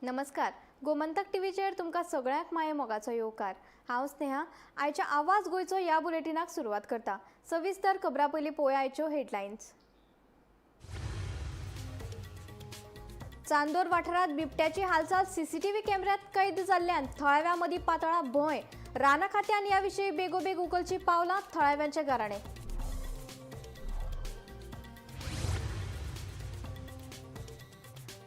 नमस्कार, गोमंतक टीव्हीचेर तुमकां सगळ्यांक माये मोगाचो येवकार. हांव स्नेहा. आयच्या आवाज गोंयचो ह्या बुलेटिनाक सुरवात करता. सविस्तर खबरां पयलीं पळोवया आयच्यो हेडलायन्स. चांदोर वाठारांत बिबट्याची हालचाल सीसीटीव्ही कॅमेऱ्यात कैद जाल्ल्यान थळाव्यां मदीं पातळा भंय. राना खात्यान ह्या विशीं बेगोबेग उखलची पावलां थळाव्यांचे गाराणे.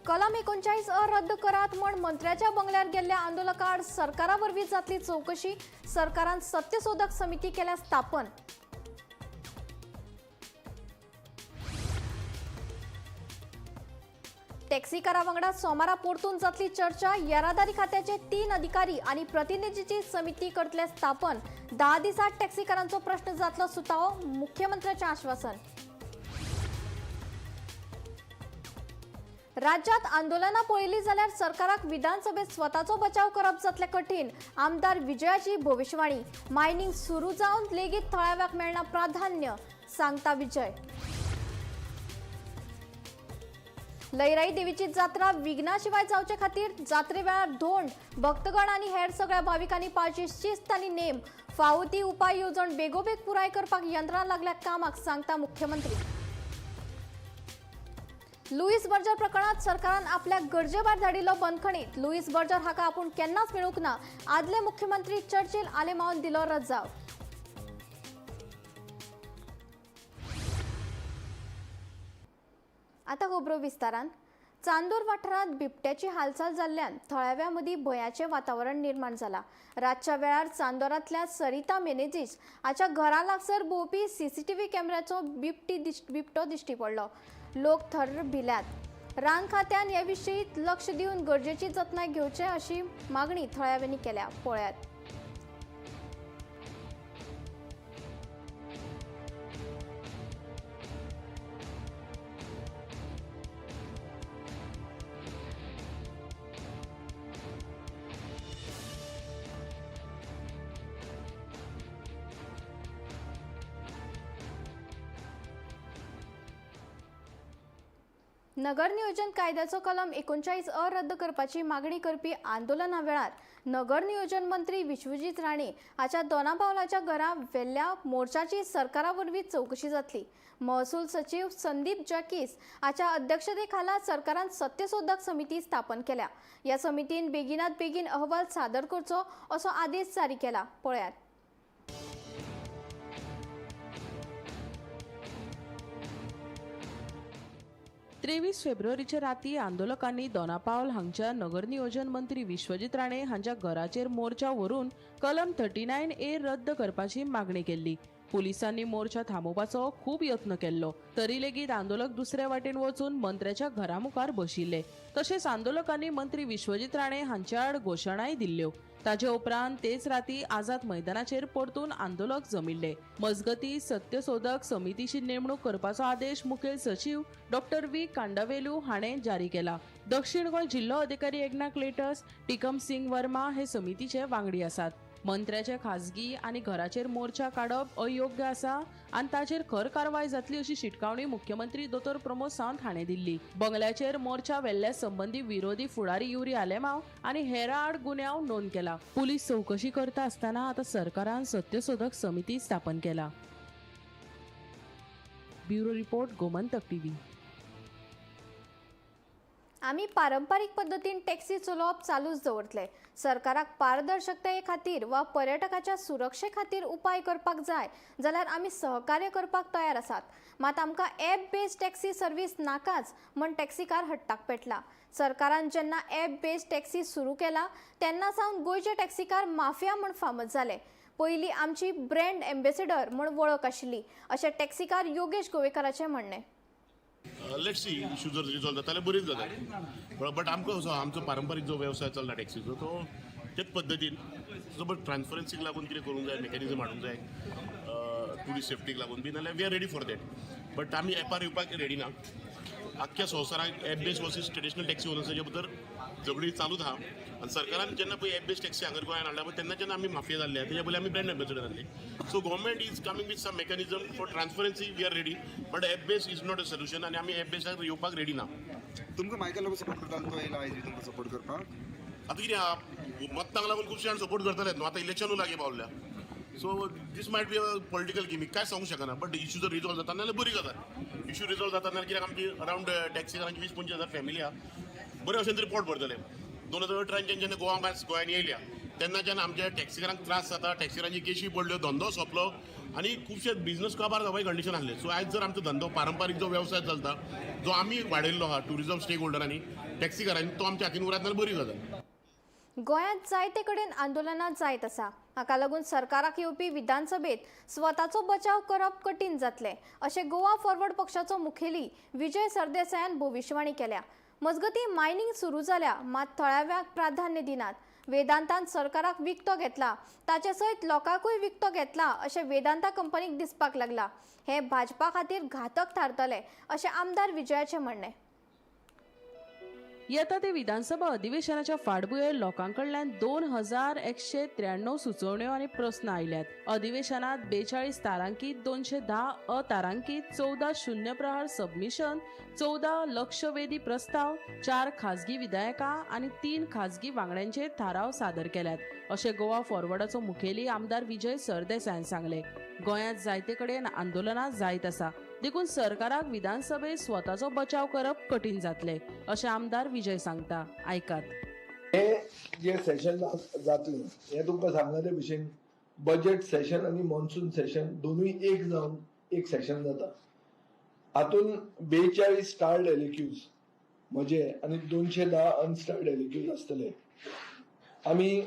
कलम 39 अ रद्द करात म्हण मंत्र्याच्या बंगल्यार गेल्ल्या आंदोलकाआड सरकारा वरवीं जातली चवकशी. सरकारान सत्यशोधक समिती केल्या स्थापन. टॅक्सीकारा वांगडा सोमारा परतून जातली चर्चा. येरादारी खात्याचे 3 अधिकारी आनी प्रतिनिधीची समिती करतले स्थापन. 10 दिसांत टॅक्सीकारांचो प्रश्न जातलो सुटावो, मुख्यमंत्र्याचें आश्वासन. राज्यात आंदोलनां पळयली जाल्यार सरकाराक विधानसभेत स्वताचो बचाव करप जातलें कठीण, आमदार विजयाची भविश्यवाणी. मायनिंग सुरू जावन लेगीत थळाव्याक मेळना प्राधान्य, सांगता विजय. लयराई देवीची जात्रा विघ्नाशिवाय जावचे खातीर जात्रे वेळार धोंड, भक्तगण आनी हेर सगळ्या भाविकांनी पाळची शिस्त आनी नेम. फावो ती उपाय येवजण बेगोबेग पुराय करपाक यंत्रणा लागल्या कामाक, सांगता मुख्यमंत्री. लुईस बर्जर प्रकरणात सरकारान आपल्याक गरजेभायर धाडिल्लो बंदखणीत. लुईस बर्जर हाका आपूण केन्नाच मेळूंक ना, आदले मुख्यमंत्री चर्चिल आलेमावन दिलो रजाव. आतां खबरो विस्तारान. चांदोर वाठारांत बिबट्याची हालचाल जाल्ल्यान थळाव्यां मदीं भंयाचें वातावरण निर्माण जालां. रातच्या वेळार चांदोरांतल्या सरिता मेनेजीस हाच्या घरा लागसर भोंवपी सीसीटीव्ही कॅमेऱ्याचो बिबटो दिश्टी पडलो. लोक थर्र भिल्यात. रान खात्यान हे विशीं लक्ष दिवन गरजेची जतनाय घेवचे अशी मागणी थळाव्यांनी केल्या. पळयात. नगर नियोजन कायद्याचो कलम 39 अ रद्द करपाची मागणी करपी आंदोलना वेळार नगर नियोजन मंत्री विश्वजीत राणे हाच्या दोनापावलाच्या घरा व्हेल्ल्या मोर्चाची सरकारा वरवीं चवकशी जातली. महसूल सचीव संदीप जॅकीस हाच्या अध्यक्षतेखाला सरकारान सत्यशोधक समिती स्थापन केल्या. ह्या समितीन बेगिनात बेगीन अहवाल सादर करचो असो आदेश जारी केला. पळयात. 23 फेब्रुवारीच्या राती आंदोलकांनी दोनापावल हांगच्या नगरनियोजन मंत्री विश्वजीत राणे हांच्या घराचेर मोर्चा व्हरून कलम 39A रद्द करपाची मागणी केल्ली. पुलिसांनी मोर्चा थांबोवपाचो खूब यत्न केल्लो, तरी लेगीत आंदोलक दुसरे वाटेन वचून मंत्र्याच्या घरा मुखार बशिल्ले. तशेंच आंदोलकांनी मंत्री विश्वजीत राणे हांच्या आड घोशणाय दिल्ल्यो. ताजे उपरांत तेच राती आझाद मैदानाचेर परतून आंदोलक जमिल्ले. मजगती सत्यशोधक समितीची नेमणूक करपाचो आदेश मुखेल सचीव डॉक्टर व्ही कांडावेलू हाणें जारी केला. दक्षिण गोंय जिल्लो अधिकारी एग्ना क्लेटस, टिकम सिंग वर्मा हे समितीचे वांगडी आसात. मंत्र्याचे खाजगी आनी घराचेर मोर्चा काडप अयोग्य आसा आनी ताचेर खर कारवाय जातली अशी शिटकावणी मुख्यमंत्री दोतोर प्रमोद सावंत हाणें दिल्ली. बंगल्याचेर मोर्चा व्हेल्ल्या संबंदी विरोधी फुडारी युरी आलेमाव आनी हेरां आड गुन्यांव नोंद केला. पुलीस चवकशी करता आसतना आतां सरकारान सत्यशोधक समिती स्थापन केला. Bureau report, Gomantak TV. आमी पारंपारीक पद्दतीन टॅक्सी चलोवप चालूच दवरतले. सरकाराक पारदर्शकताये खातीर वा पर्यटकाच्या सुरक्षे खातीर उपाय करपाक जाय जाल्यार आमी सहकार्य करपाक तयार आसात. मात आमकां ॲप बेस्ड टॅक्सी सर्वीस नाकाच म्हण टॅक्सीकार हट्टाक पेटला. सरकारान जेन्ना ॲप बेस्ड टॅक्सी सुरू केला तेन्ना सावन गोंयचे टॅक्सीकार माफिया म्हण फामद जाले. पयलीं आमची ब्रँड एम्बेसिडर म्हण वळख आशिल्ली, अशें टॅक्सीकार योगेश गोवेकाराचें म्हणणें. Let's see, issue जर रिजॉल्व जाता जाल्यार बरीच जाता, बट आमकां असो आमचो पारंपारीक जो वेवसाय चल्ला टॅक्सीचो तो तेच पद्दतीन सो बट ट्रान्सपरन्सीक लागून कितें करूंक जाय, मेकॅनिजम हाडूंक जाय टुरिस्ट सेफ्टीक लागून बी, नाल्यार we are ready for that. But आमी एपार येवपाक रेडी ना. आख्ख्या संवसाराक app based versus traditional taxi ओनर्साच्या भितर झगडी चालूच आहा आनी सरकारान जेन्ना पळय एप बेस्ड टॅक्सी हांगर गोंयांत हाडल्या पळय तेन्ना जेन्ना आमी माफिया जाल्ले तेच्या पयलीं आमी ब्रँड एम्बेसडर जाल्ले. So government is coming with some mechanism for transparency, we are ready, but app base is not a solution आनी आमी एप बेसार येवपाक रेडी ना. तुमकां मायकल लोबो सपोर्ट करता तो येयला आयज बी तुमकां सपोर्ट करपाक. आतां कितें आहा, मत्तांक लागून खुबशे जाण सपोर्ट करतले न्हू, आतां इलेक्शनूय लागीं पावल्या. So this might be a political gimmick, काय सांगूंक शकना. बट इशू जर रिजॉल्व जाता नाल्यार बरी गजाल. इशू रिजॉल्व जाता नाल्यार कित्याक आमची अरावंड टॅक्सीकारांची 20-25 हजार फॅमिली आहा, बरे भशेन तरी पोट भरतले. 2018च्यान जेन्ना गोवा गोंयांत येयल्या तेन्नाच्यान आमच्या टॅक्सीकारांक त्रास जाता. टॅक्सीकारांची केशी पडल्यो, धंदो सोंपलो आनी खुबशे बिजनस काबार जावपाची कंडिशन आसले. सो आयज जर आमचो धंदो, पारंपारीक जो वेवसाय चलता, जो आमी वाडयल्लो आहा ट्युरिजम स्टेक होल्डरांनी, टॅक्सीकारांनी, तो आमच्या हातीन उरत जाल्यार बरी गजाल. गोंयांत जायते कडेन आंदोलनां जायत आसा. हाका लागून सरकाराक येवपी विधानसभेत स्वताचो बचाव करप कठीण जातलें अशें गोवा फॉरवर्ड पक्षाचो मुखेली विजय सरदेसायान भविश्यवाणी केल्या. मजगतीं, मायनिंग सुरू जाल्या मात थळाव्यांक प्राधान्य दिनात. वेदांतान सरकाराक विकतो घेतला, ताचे सयत लोकांकूय विकतो घेतला अशें वेदांता कंपनीक दिसपाक लागला. हें भाजपा खातीर घातक थारतलें अशें आमदार विजयाचें म्हणणें. येता ते विधानसभा अधिवेशनाच्या फाटभुंयेर लोकां कडल्यान 2193 सुचोवण्यो आनी प्रस्न आयल्यात. अधिवेशनात 42 तारांकीत, 210 अतारांकीत, 14 शून्य प्रहार सबमिशन, 14 लक्षवेधी प्रस्ताव, चार खाजगी विधेयकां आनी तीन खाजगी वांगड्यांचेर थाराव सादर केल्यात अशें गोवा फॉरवर्डाचो मुखेली आमदार विजय सरदेसायान सांगलें. गोंयांत जायते कडेन आंदोलनां जायत आसा, देखून सरकाराक विधानसभेत स्वताचो बचाव करप कठीण जातलें अशें आमदार विजय सांगता. आयकात. हे जे सेशन जातलें हें तुमकां सांगला ते भशेन बजेट सेशन आनी मॉन्सून सेशन दोनूय एक जावन एक सेशन जाता. हातून 42 स्टार्ड एलएक्यूज म्हजे आनी 210 अनस्टार्ड एलएक्यूज आसतले. आमी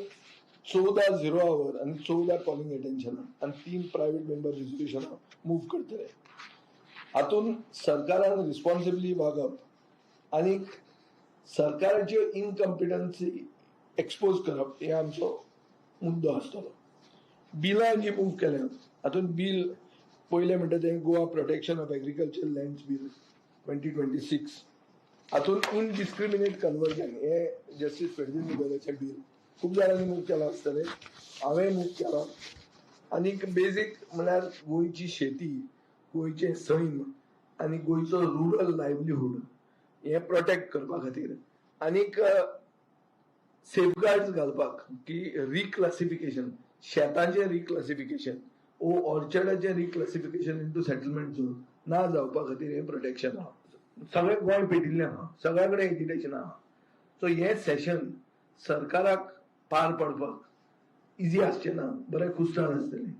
14 झिरो our आनी 14 कॉलिंग एटेन्शनां आनी तीन प्रायवेट मेंबर रिजोल्युशनां मूव करतले. हातून सरकारान रिस्पॉन्सिबली वागप आनी सरकाराच्यो इनकम्पिटन्सी एक्सपोज करप हे आमचो मुद्दो आसतलो. बिलां जी मूव केल्या हातून बील पयलें म्हणटा तें Goa Protection of Agriculture Lands Bill 2026. हातून इनडिस्क्रिमिनेट कन्वर्जन हे जस्टीस फेर्दीन मिगोलाचें बील खूब जाणांनी मूव केलां आसतलें, हांवें मूव केलां. आनीक बेजीक म्हळ्यार गोंयची शेती, गोंयचें सैम आनी गोंयचो रुरल लायवलीहूड हें प्रोटेक्ट करपा खातीर आनीक सेफगार्ड्स घालपाक की रिक्लासिफिकेशन, शेतांचें रिक्लासिफिकेशन ओ ऑर्चर्डाचें रिक्लासिफिकेशन इंटू सेटलमेंट झोन ना जावपा खातीर हें प्रोटेक्शन आहा. सगळें गोंय पेटिल्लें आहा, सगळ्या कडेन एजिटेशन आहा. सो हें सेशन सरकाराक पार पडपाक इजी आसचें ना, बरें कुस्तार आसतलें.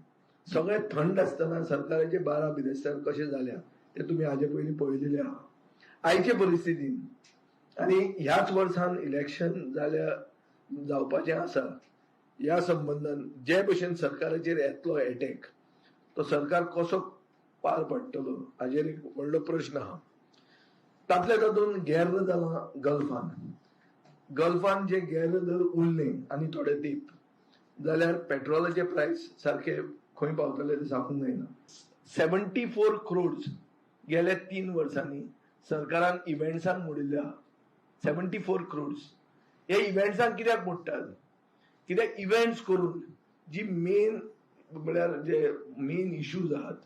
सगळें थंड आसतना सरकाराचे 12 बिरेस्तार कशें जाल्या तें तुमी हाजे पयलीं पळयलेलें आहा. आयचे परिस्थितीन आनी ह्याच वर्सान इलेक्शन जाल्या जावपाचें आसा, ह्या संबंदान जे भशेन सरकाराचेर येतलो एटॅक, तो सरकार कसो पार पडटलो हाजेर एक व्हडलो प्रश्न आहा. तातल्या तातूंत गेर्र जालां गल्फान. गल्फान जे गेर्र जर उरलें आनी थोडे तेंप जाल्यार पेट्रोलाचे प्रायस सारके खंय पावतले ते सांगूंक जायना. 74 क्रोड्स गेल्या 3 वर्सांनी सरकारान इव्हेंट्सांक मोडिल्ले आहा. 74 क्रोड्स हे इव्हेंट्सांक कित्याक मोडटात? कित्याक इव्हेंट्स करून जी मेन म्हळ्यार जे मेन इश्यूज आहात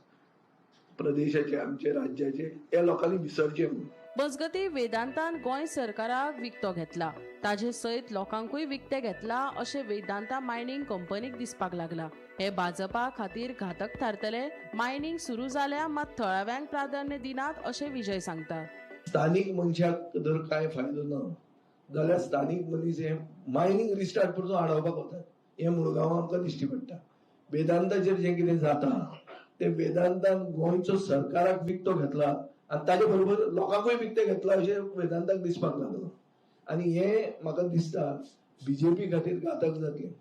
प्रदेशाचे, आमचे राज्याचे, हे लोकांनी विसरचे म्हणून. मजगती, वेदांतान गोंय सरकाराक विकतो घेतला, ताजे सयत लोकांकूय विकते घेतला अशें वेदांता मायनिंग कंपनीक दिसपाक लागला. हे भाजपा खातीर घातक थारतले. मायनिंग सुरू जाल्या मात थळाव्यांक प्राधान्य दिनात अशें विजय सांगता. स्थानीक मनशाक जर कांय फायदो ना जाल्यार स्थानीक मनीस हे मायनींग रिस्टार्ट परतून आडावपाक वतात हें मुळगांव आमकां दिश्टी पडटा. वेदांताचेर जें कितें जाता तें वेदांतान गोंयचो सरकाराक विकतो घेतला आनी ताजे बरोबर लोकांकूय विकतें घेतला अशें वेदांताक दिसपाक लागलां. आनी हें म्हाका दिसता बीजेपी खातीर घातक जातलें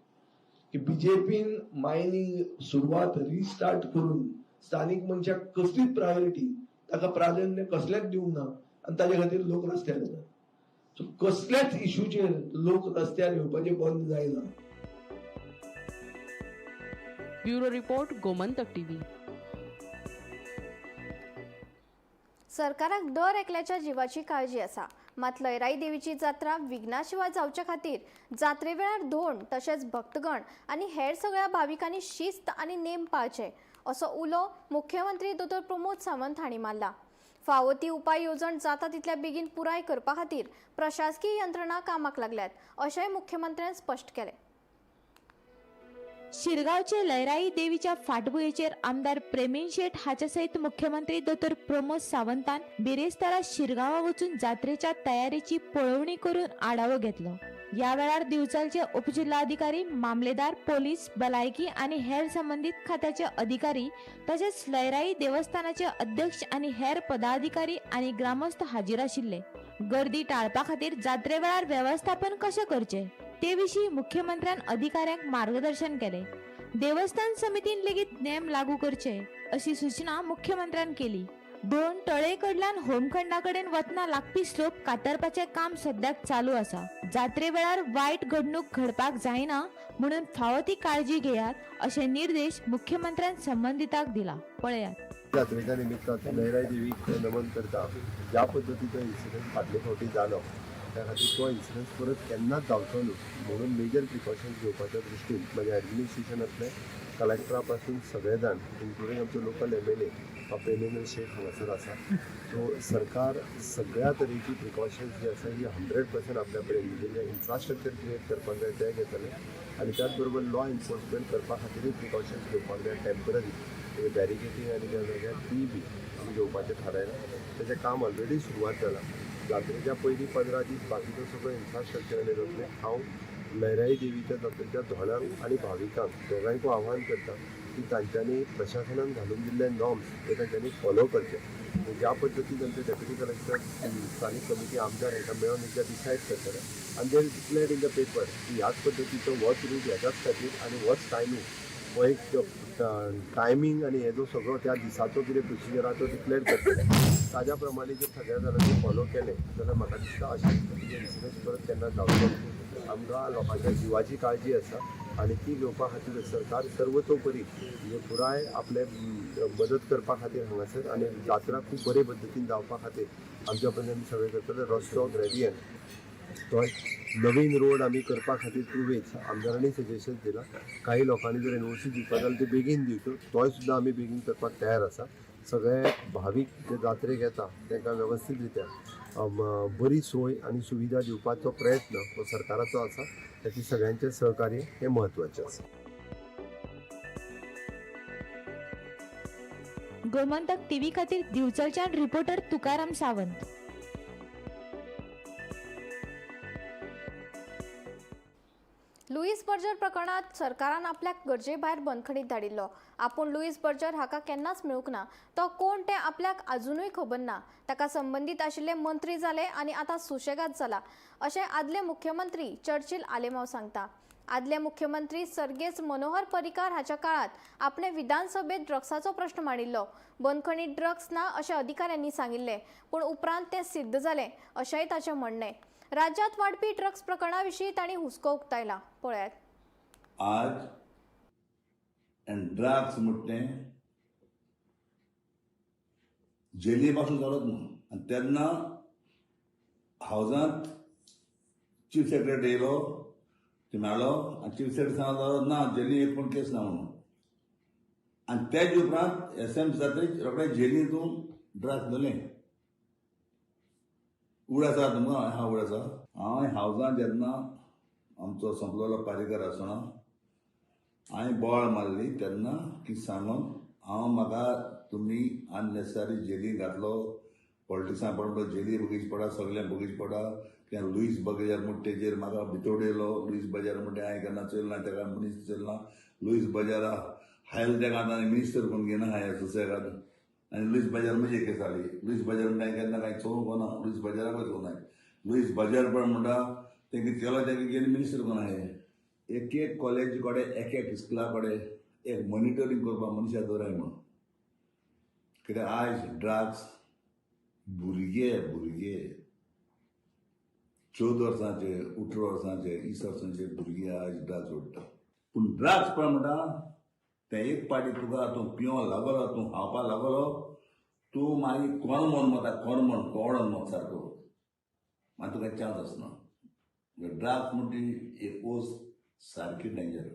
की बीजेपीन मायनींग सुरवात रिस्टार्ट करून स्थानीक मनशाक कसलीच प्रायोरिटी, ताका प्राधान्य कसलेंच दिवंक ना आनी ताजे खातीर लोक रस्त्यार येतात. सो कसल्याच इशूचेर लोक रस्त्यार येवपाचे बंद जायना. Bureau report, Gomantak TV. सरकाराक दर एकल्याच्या जिवाची काळजी आसा, मात लयराई देवीची जात्रा विघ्नाशिवाय जावचे खातीर जात्रे वेळार धोंड तशेंच भक्तगण आनी हेर सगळ्या भाविकांनी शिस्त आनी नेम पाळचे असो उलो मुख्यमंत्री दोतोर प्रमोद सावंत हांणी मारला. फावो ती उपाय येवजण जाता तितल्या बेगीन पुराय करपा खातीर प्रशासकीय यंत्रणा कामाक लागल्यात अशेंय मुख्यमंत्र्यान स्पश्ट केलें. शिरगांवचे लयराई देवीच्या फाटभुंयेचेर आमदार प्रेमेंद शेट हाच्या सयत मुख्यमंत्री दोतोर प्रमोद सावंतान बिरेस्तारा शिरगांवा वचून जात्रेच्या तयारीची पळोवणी करून आढावो घेतलो. या वेळार दिवचलचे उपजिल्हाधिकारी, मामलेदार, पोलीस, भलायकी आनी हेर संबंदीत खात्याचे अधिकारी तशेंच लयराई देवस्थानाचे अध्यक्ष आनी हेर पदाधिकारी आनी ग्रामस्थ हाजीर आशिल्ले. गर्दी टाळपा खातीर जात्रे वेळार वेवस्थापन कशें करचें ते विशीं मुख्यमंत्र्यान अधिकाऱ्यांक मार्गदर्शन केलें. देवस्थान समितीन लेगीत नेम लागू करचे अशी सूचना मुख्यमंत्र्यान केली. 2 तळे कडल्यान होमखंडा कडेन वतना लागपी स्लोप कातरपाचें काम सद्याक चालू आसा. जात्रे वेळार वायट घडणूक घडपाक जायना म्हणून फावो ती काळजी घेयात अशे निर्देश मुख्यमंत्र्यान संबंदितांक दिला. पळयात. जात्रेच्या निमित्तान लयराई देवीक नमन करता. ज्या पद्दतीचो इन्सिडंट फाटले फावटी जालो त्या खातीर तो इन्सिडंट परत केन्नाच जावचो न्हू म्हणून मेजर प्रिकॉशन्स घेवपाच्या दृश्टीन म्हज्या एडमिनिस्ट्रेशनांतले कलेक्टरा पासून सगळे जाण इन्क्लुडींग आमचो लोकल MLA Premendra Shet हांगासर आसा. सो सरकार सगळ्या तरेची प्रिकॉशन्स जी आसा ही 100% आपल्या कडेन म्हणजे इन्फ्रास्ट्रक्चर क्रिएट करपाक जाय तें घेतलें आनी त्याच बरोबर लॉ एन्फोर्समेंट करपा खातीरूय प्रिकॉशन्स घेवपाक जाय. टेंपररी बॅरिकेटींग आनी ज्या जाग्यार ती बी आमी घेवपाचें थारायलां. तेचें काम ऑलरेडी सुरवात जालां. जात्रेच्या पयलीं 15 दीस बाकीचो सगळो इन्फ्रास्ट्रक्चर आनी जातलें. हांव लयराई देवीच्या जात्रेच्या धोणांक आनी भाविकांक दोगांयकूय आव्हान करता की तांच्यांनी प्रशासनान घालून दिल्ले नॉर्म्स ते तांच्यांनी फॉलो करचे. ज्या पद्दतीन आमचे डेप्युटी कलेक्टर, स्थानीक समिती, आमदार हांकां मेळून एकदां डिसायड करतले आनी they declared in the paper की ह्याच पद्दतीचो होच रूट ह्याच्याच खातीर आनी होच टायमींग हो एक टायमींग आनी हे जो सगळो त्या दिसाचो कितें प्रोसिजर आहा तो डिक्लेअर करतले. ताज्या प्रमाणे जर सगळ्या जाणांनी फॉलो केलें जाल्यार म्हाका दिसता अशे पद्दतीचे इन्सिडंट्स परत केन्ना जावचो ना. आमकां लोकांच्या जिवाची काळजी आसा आनी ती घेवपा खातीर सरकार सर्वतोपरी म्हणजे पुराय आपले मदत करपा खातीर हांगासर आनी जात्रा खूब बरे पद्दतीन जावपा खातीर आमच्या पद्दतीन सगळें करतले. रस्तो ग्रेडियंट तो नवीन रोड आमी करपा खातीर तुवेच आमदारांनी सजेशन दिलां. काही लोकांनी जर NOC दिवपा जाल्यार ते बेगीन दिवच्यो, तोय सुद्दां आमी बेगीन करपाक तयार आसा. सगळे भावीक जे जात्रेक येता तांकां वेवस्थीत रित्या बरी सोय आनी सुविधा दिवपाचो प्रयत्न हो सरकाराचो आसा. ताची सगळ्यांचें सहकार्य हें म्हत्वाचें आसा. गोमंतक टीव्ही खातीर दिवचलच्यान reporter Tukaram Sawant. Louis Berger प्रकरणात सरकारान आपल्याक गरजे भायर बंदखणीत धाडिल्लो. आपूण लुईस बर्जर हाका केन्नाच मेळूंक ना, तो कोण तें आपल्याक अजुनूय खबर ना. ताका संबंदीत आशिल्ले मंत्री जाले आनी आतां सुशेगाद जाला अशें आदले मुख्यमंत्री चर्चिल आलेमाव सांगता. आदले मुख्यमंत्री सर्गेस्त मनोहर पर्रीकार हाच्या काळात आपणे विधानसभेत ड्रग्साचो प्रश्न मांडिल्लो. बंदखणीत ड्रग्स ना अशें अधिकाऱ्यांनी सांगिल्लें, पूण उपरांत तें सिद्ध जालें अशेंय ताचें म्हणणें. राज्यात वाडपी ड्रग्स प्रकरणा विशीं तांणी हुस्को उक्तायला. पळयात. आज ड्रग्स म्हणटे जेली पासून जालोच न्हू. आनी तेन्ना हावजांत चीफ सेक्रेटरी येयलो, ते मेळ्ळो आनी चीफ सेक्रेटरी सांगलो ना जेली एक पण केस ना म्हणून. आनी तेज उपरांत SM जातरीच रोखडे जेली तूं ड्रग्स धरलें. उड आसा तुमकां? हा उड आसा. हांव हावजांत जेन्ना आमचो संपलोलो पारीकर आसतना हांवें बोवाळ मारली तेन्ना की सांगून हांव म्हाका तुमी अननेसेसरी जेली घातलो, पॉलिटिक्सान पडलो, जेली बगीच पडा, सगळें बगीच पडा. कित्याक लुईस बगेजार म्हण तेजेर म्हाका भितर येयलो. लुईस बजार म्हणटा हांवें केन्ना चोयलें ना, तेका मनीस चोयलें ना. लुईस बजारा हायल तेका आतां मिनिस्टर कोण घेना हांवें सुसेगाद. आनी लुईस बजार म्हजी केस जाली. लुईस बजार म्हणटा हांवें केन्ना कांय चोवंक ना, लुईस बजाराकूय चोवंक ना. लुईस बजार पण म्हणटा तेंका केलो तेका घेवन मिनिस्टर कोण आहा. एक एक कॉलेजी कडेन, एक एक इस्कुला कडेन एक मॉनिटरींग करपाक मनशां दवराय म्हणून. कित्याक आयज ड्रग्स भुरगे भुरगे 14 वर्सांचे, 18 वर्सांचे, 20 वर्सांचे भुरगे आयज ड्रग्स ओडटा. पूण ड्रग्स पण म्हणटा तें एक पाटी तुका तूं पिवंक लागलो, तूं खावपाक लागलो, तूं मागीर कोण म्हण वता, कोण म्हण कोण मत सारको मागीर तुका चान्स आसना. ड्रग्स म्हणटी एक वस्त सारकी डेंजर.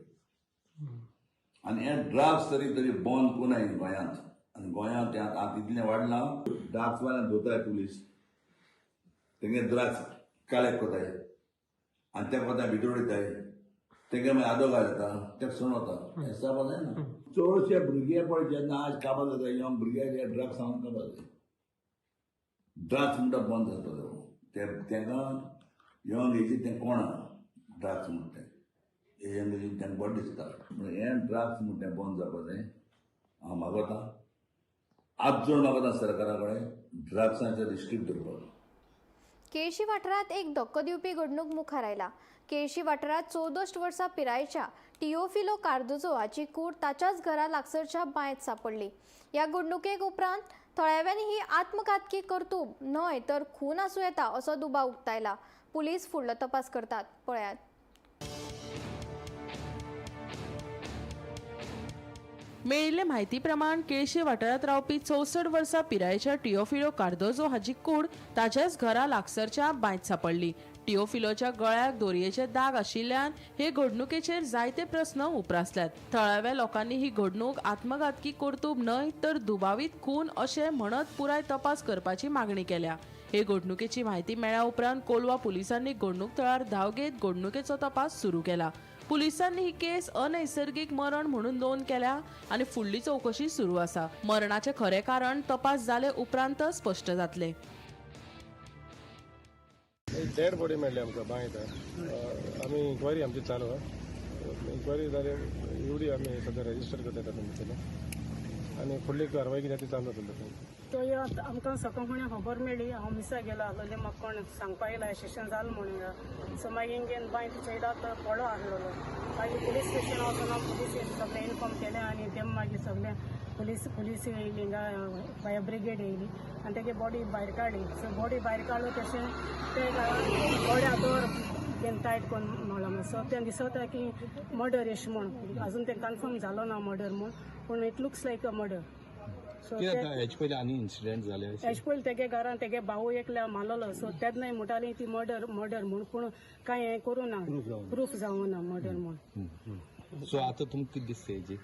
आनी हे ड्रग्स तरी तरी बंद कोणाय गोंयांत. आनी गोंयांत तें आतां इतलें वाडलां. ड्रग्सवाल्यान धरताय पुलीस, तेंगे ड्रग्स कलेक्ट करताय आनी ते कोताय भितर उडयताय, तेंगे मागीर आदोगाद जाता, तेका सोडून वता. हें जावपा जायना. चडशे भुरगे पळय जेन्ना आज काबार जाता, यंग भुरगे जे ड्रग्स हांव काबार जाता. ड्रग्स म्हणटा बंद जाता ते तेंकां यंग एजीक तें कोणा ड्रग्स म्हणटा तें यंग एजीक तेंकां बरें दिसता. पूण हें ड्रग्स म्हणटा तें बंद जावपा जाय. हांव मागता, आज जोड मागता सरकारा कडेन ड्रग्सांचेर रिस्ट्रिक्ट दवरपाक. केळशी वाठारांत एक धक्को दिवपी घडणूक मुखार आयला. केळशी वाठारांत 64 वर्सां पिरायेच्या टिओफिलो कार्दोजो हाची कूड ताच्याच घरा लागसरच्या बांयत सांपडली. ह्या घडणुकेक उपरांत थळाव्यांनी ही आत्मघातकी कर्तूब न्हय तर खून आसूं येता असो दुबाव उक्तायला. पुलीस फुडलो तपास करतात. पळयात. मेळिल्ले म्हायती प्रमाण केळशी वाठारांत रावपी 64 वर्सां पिरायेच्या टिओफिलो कार्दोजो हाची कूड ताच्याच घरा लागसरच्या बांयत सांपडली. टिओफिलोच्या गळ्याक दोरयेचे दाग आशिल्ल्यान हे घडणुकेचेर जायते प्रस्न उप्रासल्यात. थळाव्या लोकांनी ही घडणूक आत्मघातकी कर्तूब न्हय तर दुबावीत खून अशें म्हणत पुराय तपास करपाची मागणी केल्या. हे घडणुकेची म्हायती मेळ्ळ्या उपरांत कोलवा पुलिसांनी घडणूक थळार धांव घेत घडणुकेचो तपास सुरू केला. पुलिसांनी ही केस अनैसर्गिक मरण म्हणून नोंद केल्या आनी फुडली चवकशी सुरू आसा. मरणाचें खरें कारण तपास जाले उपरांतच स्पश्ट जातलें. डेड बॉडी मेळ्ळी आमकां बांयत. आमी इन्क्वायरी आमची चालू आहा. इन्क्वायरी जाली एवढी आमी सद्या रजिस्टर करता तातूंत भितर आनी फुडली कारवाय कितें ती चालू जातली. तो आमकां सकाळ खबर मेळ्ळी. हांव मिसा गेलो आसलोलें, म्हाका कोण सांगपा येयला स्टेशन जालें म्हणून. सो मागीर हिंगेन बांय चोयला तो पडो आसलेलो. मागीर पुलीस स्टेशन वचून हांव पुलीस सगळें इन्फॉर्म केलें आनी ते मागीर सगळें पुलीस येयली, हिंगा फायर ब्रिगेड येयली आनी तेगे बॉडी भायर काडली. सो बॉडी भायर काडलो तशें ते बॉडी दोर तें टायट करून मेळ्ळो. सो तें दिसता की मर्डर एशें म्हूण, अजून तें कन्फर्म जालो ना मर्डर म्हूण, पूण it looks like a murder. So हेजे पयलीं आनी इन्सिडंट जाले हेजे पयलीं तेगे घरान तेगे भाऊ एकल्या मारलेलो. सो तेन्नाय म्हणटाली ती मर्डर मर्डर म्हूण, पूण कांय हें करूं ना, प्रूफ जावं ना मर्डर म्हूण. सो आतां तुमकां कितें दिसता हेजी?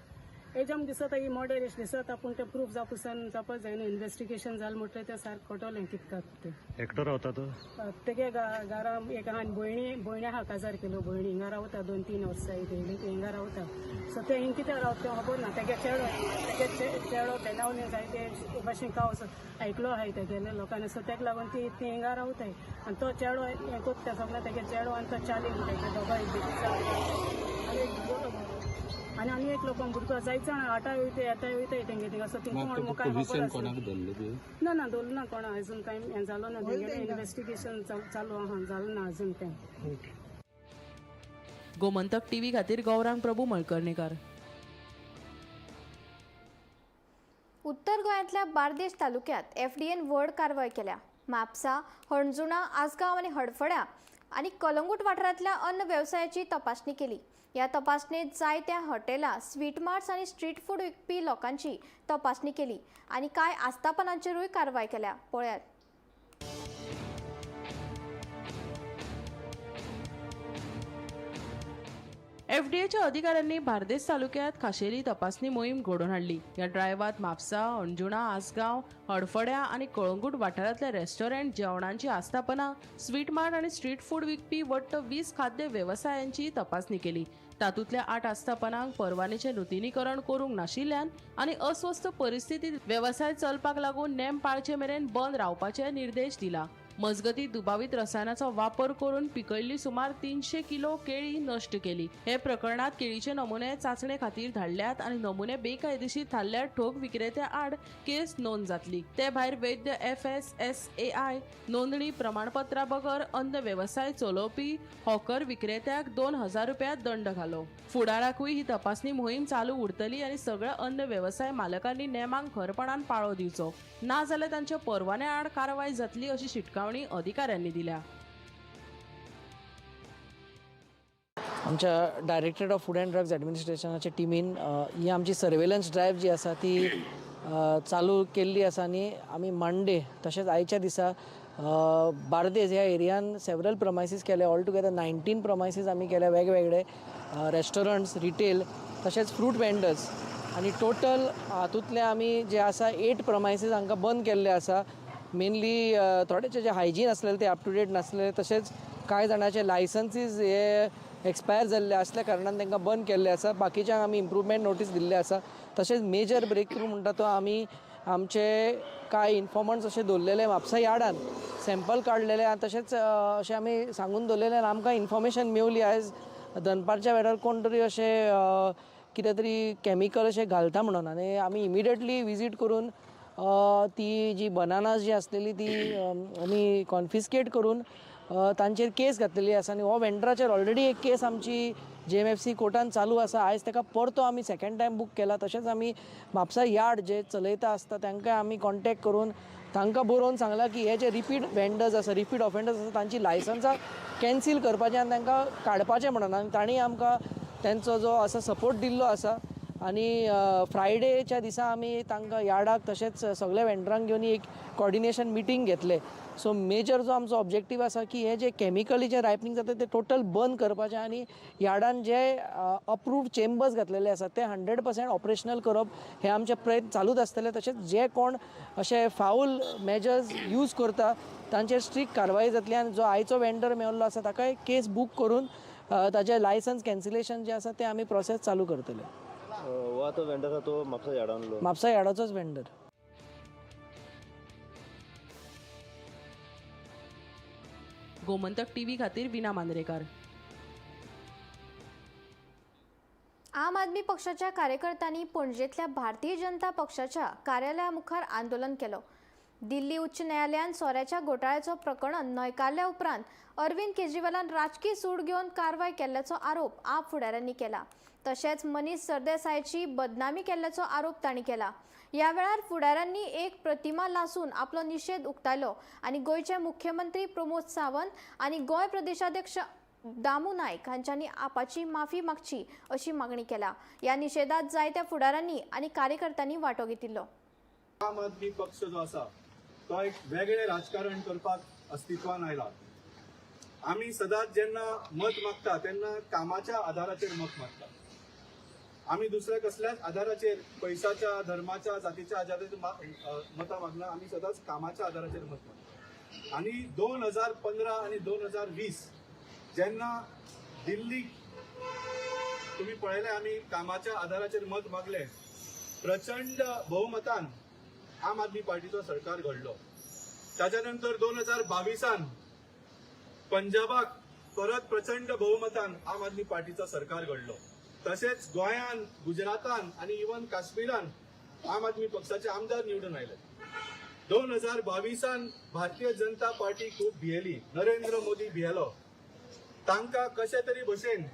हेजे आमकां दिसता ही मर्डर एशें दिसता, पूण तें प्रूफ जावपा जायना. इन्वेस्टिगेशन जालें म्हणटकीर तें सारकें कळटलें कितें तें. एकटो रावता तो तेगे घरा एक आनी भयणी आहा, काजार केलो भयणी हिंगा रावता 2-3 वर्सां येयली, ती हिंगा रावता. सो तें हिंग कित्याक रावता तें खबर ना. तेगे चेडो बेनावले जायते भाशेन कावस आयकलो आहाय तेगेले लोकांनी. सो तेका लागून ती हिंगा रावताय आनी तो चेडो हें कोत्ता सगळें. तेगे चेडो आनी तो चालीक तेगे दोगांय आनी आनी एक लोकांक भुरगो जायते जाण आटा वयता येता वयताय तेंगे थिंगा. सो ती कोण कांय खबर ना ना दवरलें ना कोणा अजून कांय हें जालो ना. तेंगेलें इन्वेस्टिगेशन चालू आहा, जालें ना अजून तें. गोमंतक टीव्ही खातीर गौरांग प्रभू मळकर्णेकर. उत्तर गोंयांतल्या बार्देश तालुक्यात एफडीएन व्हड कारवाय केल्या. म्हापसा, हणजुणा, आसगांव आनी हडफड्या आनी कलंगूट वाठारांतल्या अन्न वेवसायाची तपासणी केली. ह्या तपासणेत जायत्या हॉटेलां, स्वीट मार्ट्स आनी स्ट्रीट फूड विकपी लोकांची तपासणी केली आनी कांय आस्थापनांचेरूय कारवाय केल्या. पळयात. एफडीएच्या अधिकाऱ्यांनी बार्देस तालुक्यात खाशेली तपासणी मोहीम घडोवन हाडली. ह्या ड्रायव्हात म्हापसा, अंजुणा, आसगांव, हडफड्या आनी कळंगूट वाठारांतले रेस्टॉरंट, जेवणांची आस्थापनां, स्वीट मार्ट आनी स्ट्रीट फूड विकपी वट्ट 20 खाद्य वेवसायांची तपासणी केली. तातूंतल्या 8 आस्थापनांक परवानेचें नुतनीकरण करूंक नाशिल्ल्यान आनी अस्वस्थ परिस्थितींत वेवसाय चलपाक लागून नेम पाळचे मेरेन बंद रावपाचे निर्देश दिला. मजगती दुबावीत रसायनाचो वापर करून पिकयल्ली सुमार 300 किलो केळी नश्ट केली. हे प्रकरणात केळीचे नमुने चाचणे खातीर धाडल्यात आनी नमुने बेकायदेशीर थारल्यार ठोक विक्रेत्या आड केस नोंद जातली. ते भायर वैद्य FSSAI नोंदणी प्रमाणपत्रा बगर अन्न वेवसाय चलोवपी हॉकर विक्रेत्याक 2000 रुपया दंड घालो. फुडाराकूय ही तपासणी मोहीम चालू उरतली आनी सगळ्या अन्न वेवसाय मालकांनी नेमांक खरपणान पाळो दिवचो, ना जाल्यार तांच्या परवान्या आड कारवाय जातली अशी शिटकावणी अधिकाऱ्यांनी दिल्या. आमच्या directorate of food and drugs ॲडमिनिस्ट्रेशनाच्या टिमीन ही आमची सर्वेलन्स ड्रायव्ह जी आसा ती चालू केल्ली आसा आनी आमी मंडे तशेंच आयच्या दिसा बार्देज ह्या एरियान सेवरल प्रमायसीस केले. ऑल टुगेदर 19 प्रमायसीस आमी केले, वेगवेगळे रेस्टॉरंट्स, रिटेल तशेंच फ्रूट वेंडर्स. आनी टोटल हातूंतले आमी जे आसा 8 प्रमायसीस हांकां बंद केल्ले आसा. मेनली थोडेचे जे हायजीन आसलेले ते अप टू डेट नासलेले, तशेंच कांय जाणाचे लायसन्सीज हे एक्सपायर जाल्ले आसल्या कारणान तांकां बंद केल्ले आसा. बाकीच्यांक आमी इम्प्रूवमेंट नोटीस दिल्ले आसा. तशेंच मेजर ब्रेक थ्रू म्हणटा तो आमी आमचे कांय इन्फॉर्मंट्स अशे दवरलेले म्हापसा यार्डान सॅम्पल काडलेले आनी तशेंच अशें आमी सांगून दवरलेले आनी आमकां इन्फॉर्मेशन मेवली आयज दनपारच्या वेळार कोण तरी अशें कितें तरी कॅमिकल अशें घालता म्हणून, आनी आमी इमिडिएटली विजीट करून ती जी बनानास जी आसलेली ती आमी कॉन्फिस्केट करून तांचेर केस घातलेली आसा. आनी हो वेंडराचेर ऑलरेडी एक केस आमची JMFC कोर्टान चालू आसा. आयज ताका परतो आमी सेकंड टायम बूक केला. तशेंच आमी म्हापसा यार्ड जे चलयता आसता तांकां आमी कॉन्टेक्ट करून तांकां बरोवन सांगलां की हे जे रिपीट वेंडर्स आसा, रिपीट ऑफेंडर्स आसा, तांची लायसन्सां कॅन्सील करपाचें आनी तांकां काडपाचें म्हणून. आनी तांणी आमकां तेंचो जो आसा सपोर्ट दिल्लो आसा. आनी फ्रायडेच्या दिसा आमी तांकां यार्डाक तशेंच सगल्या वेंडरांक घेवन एक कॉर्डिनेशन मिटींग घेतले. सो मेजर जो आमचो ऑब्जेक्टीव आसा की हे जे कॅमिकली जे रायपनींग जाता ते टोटल बंद करपाचें आनी यार्डान जे अप्रूव्ड चेंबर्स घातलेले आसा ते 100% ऑपरेशनल करप हे आमचे प्रयत्न चालूच आसतले. तशेंच जे कोण अशे फावल मेजर्स यूज करता तांचेर स्ट्रिक्ट कारवाय जातली आनी जो आयचो वेंडर मेळिल्लो आसा ताकाय केस बूक करून ताजें लायसन्स कॅन्सिलेशन जें आसा तें आमी प्रोसेस चालू करतले. हो आतां वेंडर आसा तो म्हापसा यार्डांतलो, म्हापसा यार्डाचोच वेंडर. गोमंतक टीव्ही खातीर विना मांद्रेकार. आम आदमी पक्षाच्या कार्यकर्त्यांनी पणजेंतल्या भारतीय जनता पक्षाच्या कार्यालया मुखार आंदोलन केलो. दिल्ली उच्च न्यायालयान सोऱ्याच्या घोटाळ्याचो प्रकरण न्हयकारल्या उपरांत अरविंद केजरीवालान राजकी सूड घेवन कारवाय केल्ल्याचो आरोप आप फुडाऱ्यांनी केला. तशेंच मनीष सरदेसायाची बदनामी केल्ल्याचो आरोप तांणी केला. ह्या वेळार फुडाऱ्यांनी एक प्रतिमा लासून आपलो निशेध उक्तायलो आनी गोंयचे मुख्यमंत्री प्रमोद सावंत आनी गोंय प्रदेशाध्यक्ष दामू नायक हांच्यांनी आपाची माफी मागची अशी मागणी केल्या. ह्या निशेधात जायत्या फुडाऱ्यांनी आनी कार्यकर्त्यांनी वांटो घेतिल्लो. आम आदमी पक्ष जो आसा तो एक वेगळें राजकारण करपाक अस्तित्वान आयला. आमी सदांच जेन्ना मत मागता तेन्ना कामाच्या आधाराचेर मत मागता. आमी दुसऱ्या कसल्याच आधाराचेर, पैशाच्या, धर्माच्या, जातीच्या आधाराचेर मतां मागना. आमी सदांच कामाच्या आधाराचेर मत मागता. आनी 2015 आनी 2020 जेन्ना दिल्लीक तुमी पळयलें आमी कामाच्या आधाराचेर मत मागलें, प्रचंड बहुमतान आम आदमी पार्टीचो सरकार घडलो. ताच्या नंतर 2022 पंजाबाक परत प्रचंड बहुमतान आम आदमी पार्टीचो सरकार घडलो. तशेंच गोंयान, गुजरातान आनी इवन काश्मीरान आम आदमी पक्षाचे आमदार निवडून आयले. 2022 भारतीय जनता पार्टी खूब भियेली, नरेंद्र मोदी भियेलो. तांकां कशे तरी भशेन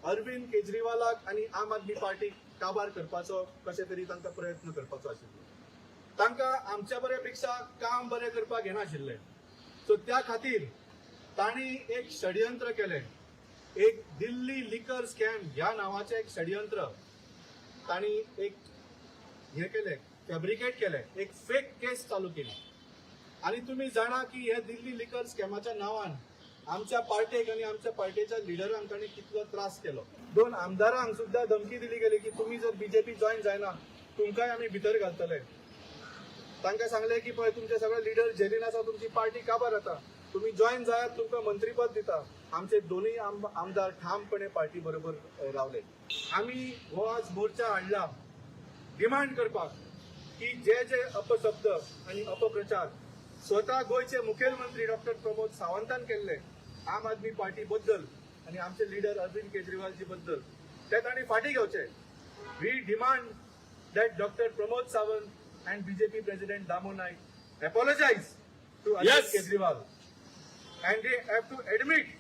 अरविंद केजरीवालाक आनी आम आदमी पार्टीक काबार करपाचो कशे तरी तांकां प्रयत्न करपाचो आशिल्लो. तांकां आमच्या बऱ्या पेक्षा काम बरें करपाक येनाशिल्लें. सो त्या खातीर तांणी एक षडयंत्र केलें. एक दिल्ली लिकर स्कॅम ह्या नांवाचें एक षडयंत्र तांणी एक हें केलें, फॅब्रिकेट केलें, एक फेक केस चालू केली. आनी तुमी जाणा की हे दिल्ली लिकर स्कॅमाच्या नांवान आमच्या पार्टेक आनी आमच्या पार्टेच्या लिडरांक तांणी कितलो त्रास केलो. 2 आमदारांक सुद्दां धमकी दिली गेली की तुमी जर बीजेपी जॉयन जायना तुमकांय आमी भितर घालतले. तांकां सांगलें की पळय तुमचे सगळे लिडर जेलीन आसा, तुमची पार्टी काबार जाता, तुमी जॉयन जायात, तुमकां मंत्रीपद दिता. आमचे दोनूय आमदार ठामपणे पार्टी बरोबर रावले. आमी हो आज मोर्चा हाडला डिमांड करपाक की जे जे अपशब्द आनी अपप्रचार स्वता गोंयचे मुखेलमंत्री डॉक्टर प्रमोद सावंतान केल्ले आम आदमी पार्टी बद्दल आनी आमचे लिडर अरविंद केजरीवालजी बद्दल ते तांणी फाटीं घेवचे. We demand that Doctor Pramod Sawant and BJP President Damu Naik apologize to Arvind Kejriwal and they have to admit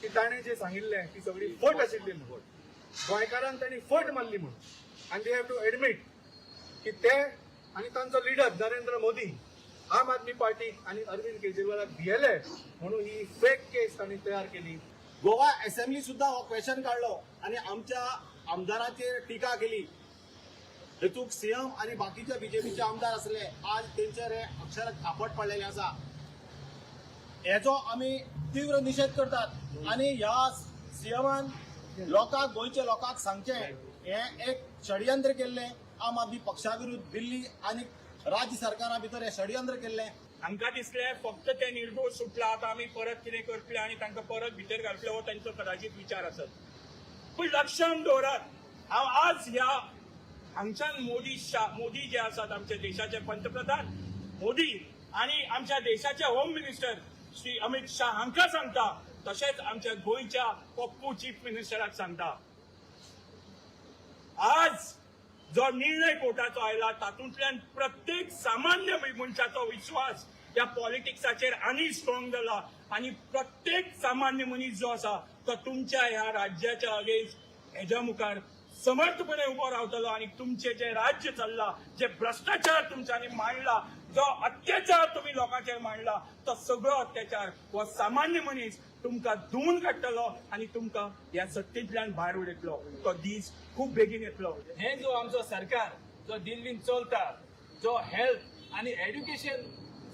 की ताणें जें सांगिल्लें ती सगळी फट आशिल्ली म्हणून, गोंयकारांक तांणी फट मारली म्हणून. And they have to admit की ते आनी तांचो लिडर नरेंद्र मोदी आम आदमी पार्टी आनी अरविंद केजरीवालाक भियेले म्हणून ही फेक केस तांणी तयार केली. गोवा असेंब्ली सुद्धा हो क्वेश्चन काडलो आनी आमच्या आमदाराचेर टिका केली. हेतूक सीएम आनी बाकीचे बीजेपीचे आमदार आसले, आज तेंचेर हे अक्षर थापट पडलेले आसा. हेजो आमी तीव्र निशेध करतात आनी ह्या सीएमान लोकांक, गोंयच्या लोकांक सांगचें, हें एक षडयंत्र केल्लें आम आदमी पक्षा विरुद्ध दिल्ली आनी राज्य सरकारा भितर हें षडयंत्र केल्लें. हांकां दिसलें फक्त ते निर्दोश सुटला, आतां आमी परत कितें करतले आनी तांकां परत भितर घालतले, हो तांचो कदाचित विचार आसत. पूण लक्षांत दवरात, हांव आज ह्या हांगच्यान मोदी जे आसात आमच्या देशाचे पंतप्रधान मोदी आनी आमच्या देशाचे होम मिनिस्टर श्री अमित शाह हांकां सांगता, तशेंच आमच्या गोंयच्या पप्पू चीफ मिनिस्टराक सांगता, आज जो निर्णय कोर्टाचो आयला तातूंतल्यान प्रत्येक सामान्य मनशाचो विश्वास ह्या पॉलिटिक्साचेर आनी स्ट्रॉंग जाला आनी प्रत्येक सामान्य मनीस जो आसा तो तुमच्या ह्या राज्याच्या अगेन्स्ट हेज्या मुखार समर्थपणे उबो रावतलो आनी तुमचें जें राज्य चल्लां, जे भ्रश्टाचार तुमच्यांनी मांडला, जो अत्याचार तुमी लोकांचेर मांडला, तो सगळो अत्याचार हो सामान्य मनीस तुमकां धुवून काडटलो आनी तुमकां ह्या सत्तेंतल्यान भायर उडयतलो. तो दीस खूब बेगीन येतलो. हे जो आमचो सरकार जो दिल्लीन चलता, जो हेल्थ आनी एड्युकेशन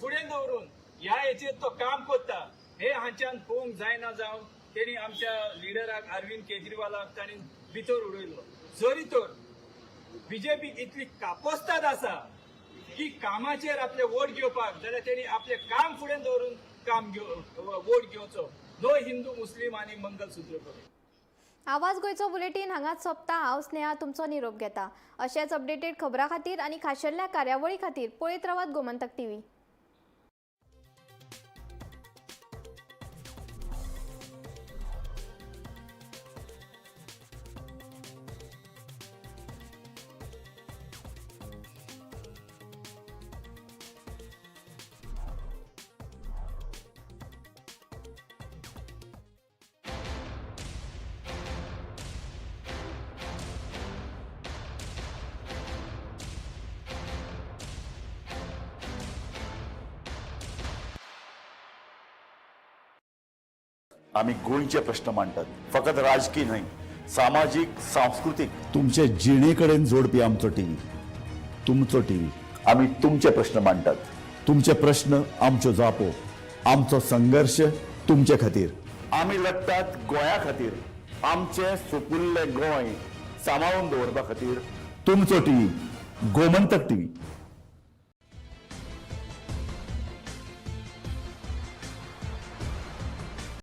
फुडें दवरून ह्या हेचेर तो काम करता, हे हांच्यान पळोवंक जायना जावन तेणी आमच्या लिडराक अरविंद केजरीवालाक तांणी भितर उडयलो. जरी तर बीजेपी इतली कापस्ताद आसा की कामाचेर आपले वोट घेवपाक, जाल्यार तेणी आपलें काम फुडें दवरून काम वोट घेवचो, नो हिंदू मुस्लीम आनी मंगलसूत्र करून. आवाज गोंयचो बुलेटीन हांगाच सोंपता. हांव स्नेहा तुमचो निरोप घेता. अशेंच अपडेटेड खबरां खातीर आनी खाशेल्या कार्यावळी खातीर पळयत रावात गोमंतक टीव्ही. आमी गोंयचे प्रश्न मांडटात, फकत राजकी न्हय, सामाजीक, सांस्कृतीक, तुमचे जिणे कडेन जोडपी आमचो टीव्ही, तुमचो टीव्ही. आमी तुमचे प्रश्न मांडटात, तुमचे प्रश्न आमच्यो जापो, आमचो संघर्श तुमचे खातीर. आमी लढटात गोंया खातीर, आमचें सुपुल्लें गोंय सांबाळून दवरपा खातीर. तुमचो टीव्ही, गोमंतक टीव्ही.